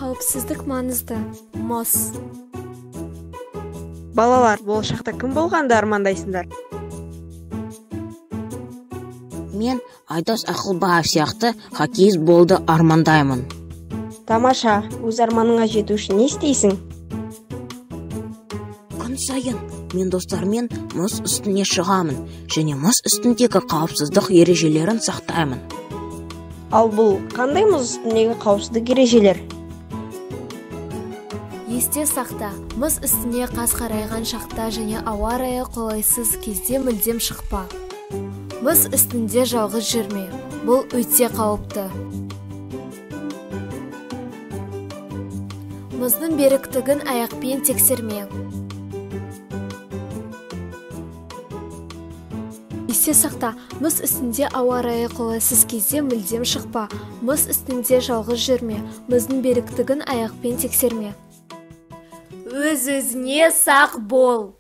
Қауіпсіздік маңызды. Мұз. Балалар, болашақта кім болғанды армандайсыңдар? Мен Айдос Ақылбаев сияқты хоккеист болуды армандаймын. Тамаша, өз арманыңа жету үшін не істейсің? Күн сайын мен достарыммен мұз үстіне шығамын және мұз үстіндегі қауіпсіздік ережелерін сақтаймын. Ал бұл қандай мұз үстіндегі қауіпсіздік ережелер? Есте сақта, мұз үстіне қас қарайған шақта және ауа райы қолайсыз кезде мүлдем шықпа. Мұз үстінде жалғыз жүрме, бұл өте қауіпті. Мұздың беріктігін аяқпен тексерме. Есте сақта, мұз үстінде ауа райы қолайсыз кезде мүлдем шықпа. Мұз үстінде жалғыз жүрме, мұздың беріктігін аяқпен тексерме. Өз-өзіңе сақ бол.